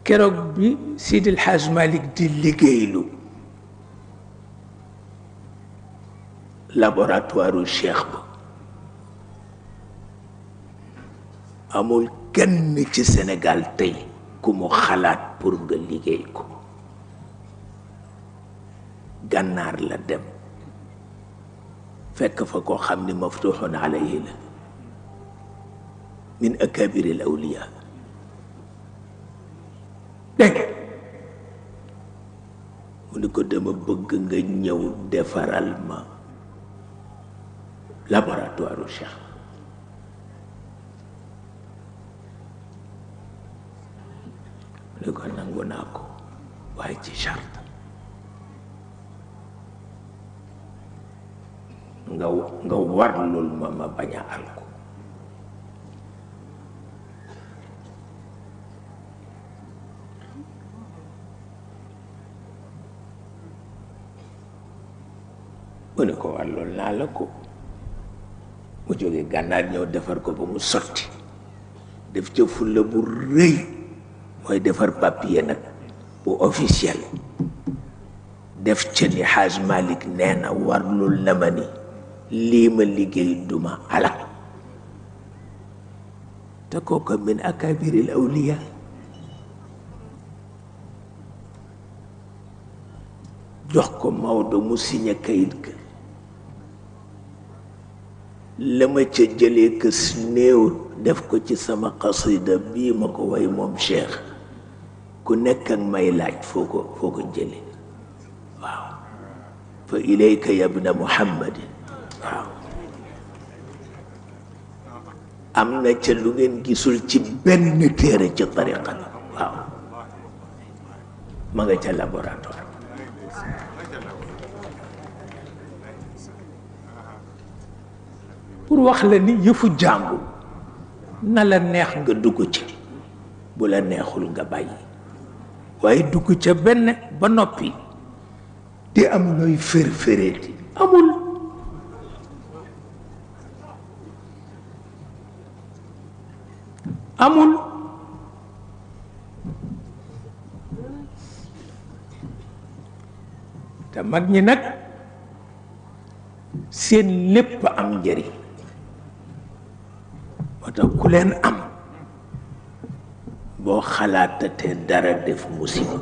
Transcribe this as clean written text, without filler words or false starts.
keroog bi Seyidil Hadji Malick di liggéeylu laboratoire Cheikh ba amul kenn ci Sénégal tey ku mu xalaat pour nga liggéey ko. gànnaar la dem fekk fa koo xam ni maftuxun alayhi la min akabiri al awliya dégg mu ni ko dama bëgg nga ñëw defaral ma laboratoire Cheikh mu ni ko nangu naa ko waaye ci charte nga warlul ma bañ a alko mu ne ko warlul naa la ko mu jóge gànnaar ñëw defar ko ba mu sotti def ca fulla bu rëy mooy defar papier nag bu officiel def ca ni Hadji Malick nee na warlul na ma ni lii ma liggéey duma alak te kooka min akabiril awliya jox ko Maodo mu signé kayit ga la ma ca jëlee kës néew def ko ci sama qasida bii ma ko way moom Cheikh ku nekk ak may laaj foo ko jëlee waaw fa ilayka yabna muhammadin waaw am na ca lu ngeen gisul ci benn téere ci tariqa bi waaw ma nga ca laboratoire pour wax la ni yëfu jàmbur na la neex nga dugg ci bu la neexul nga bàyyi waaye dugg ca benn ba noppi di am looy fër-fëreeti amul amul te mag ñi nag seen lépp am njëriñ moo tax ku leen am boo xalaatatee dara def musiba